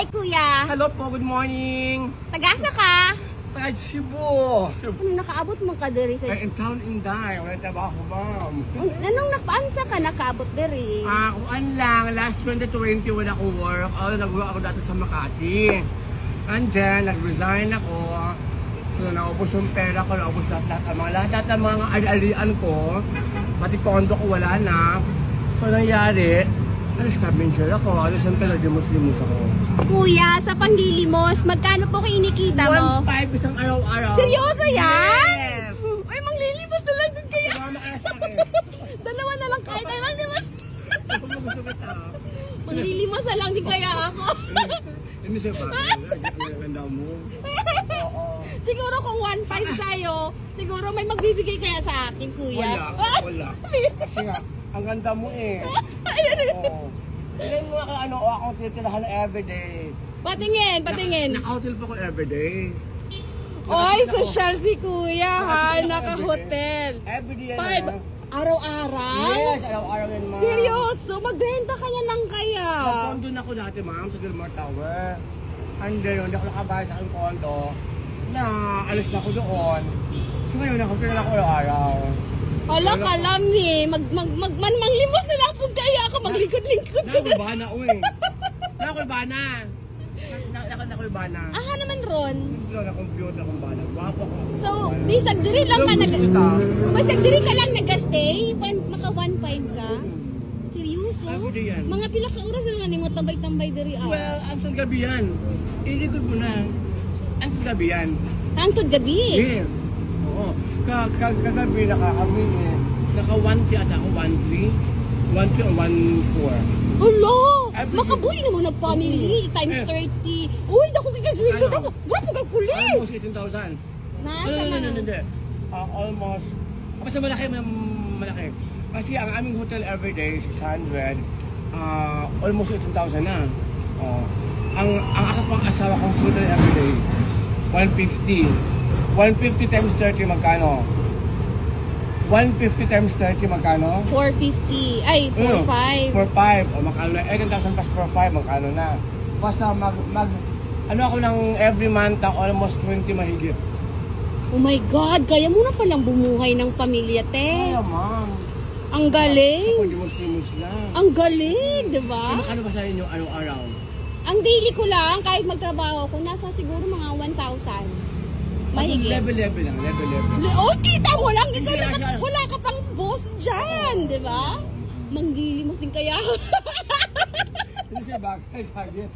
Hi, Kuya. Hello po, good morning. Tagasa ka? Taga Cebu. Ano nakaabot mo ka diri sa Ay, in town Inday. Wala trabaho, ma'am. Anong nakaansa ka nakaabot diri? Ah, kung ano lang, last 2020 wala akong work. Oh, nag-work ako dati sa Makati. And then, nag-resign ako. So, naubos yung pera ko, naubos lahat-lahat ang mga lahat-lahat ang mga ari-arian ko. Pati condo ko wala na. So, nangyari, nag-scavenger ako. Ano, siyempre, nag-limos-limos ako. Kuya, sa panglilimos, magkano po kinikita mo? 1.5 isang araw-araw. Seryoso yan? Yes! Ay, manglilimos na lang din kaya. Sumama ka na sa akin. Dalawa na lang kahit ay manglilimos. Kung gusto kita. Manglilimos na lang din kaya ako. Hindi siya ba? Ang ganda mo. Oo. Siguro kung 1.5 sa'yo, siguro may magbibigay kaya sa akin, Kuya. Wala, wala. Kasi nga, ang ganda mo eh. Oo. Ilan mo ako, ano, akong titirahan everyday. Patingin, patingin. Naka-hotel pa ko everyday. Oy, social si Kuya ha, Nakasakay ako naka-hotel. Everyday yan. Five, ah. araw-araw? Yes, araw-araw yan, ma'am. Seryoso? Magrenta ka na lang kaya? Nag-condo na ako dati, ma'am, sa Gilmore Tower. And then, hindi ako nakabayad sa aking condo. Na, alis na ako doon. So ngayon, naka-hotel na ako araw-araw. Hala, kalami. Mag, mag, mag, man, manglimos na lang po kaya ako. Maglingkod-lingkod. Nakulbana, uy. Nakulbana. Nakulbana. Aha naman, Ron. Hindi na computer akong bana. Gwapo ako. So, bisag diri lang ka nag... Gusto kita. Bisag diri ka lang nag-stay? Maka 1.5 ka? Seryoso? Everyday yan. Mga pila ka oras na lang nimo tambay-tambay diri ah. Well, antong gabi yan. I-record mo na. Antong gabi yan. Hangtod gabi. Yes. Oo. Kagabi nakakami eh. Naka 1K ata ako, 1-3. 1-3 or 1-4. Hala! Every Makabuhi naman nag-family times Eh. 30. Uy, dako kay kag sweldo Ano? dako. Bro, kag pulis. Almost 18,000. Nasa No, no, no, mga no, no, hindi. Ah, almost. Basta malaki, malaki. Kasi ang aming hotel everyday, 600, almost 18,000 na. Oh. Ang ako pang asawa kong hotel everyday, 150. 150 times 30 magkano? 150 times 30 magkano? 450. Ay, Ano? 45. 4.5. O magkano na? 18,000 plus 4.5, magkano na? Basta mag, ano ako ng every month, ang almost 20 mahigit. Oh my God, kaya mo na palang bumuhay ng pamilya, te. Kaya, ma'am. Ang galing. Ako, limos-limos lang. Ang galing, di ba? Eh, magkano ba sa inyo araw-araw? Ang daily ko lang, kahit magtrabaho ko, nasa siguro mga 1,000. Mahigit. Level-level lang, level-level. Oh, kita mo lang, ikaw Hindi wala ka pang boss dyan, di ba? Manggilimos din kaya. Hindi siya bagay, target.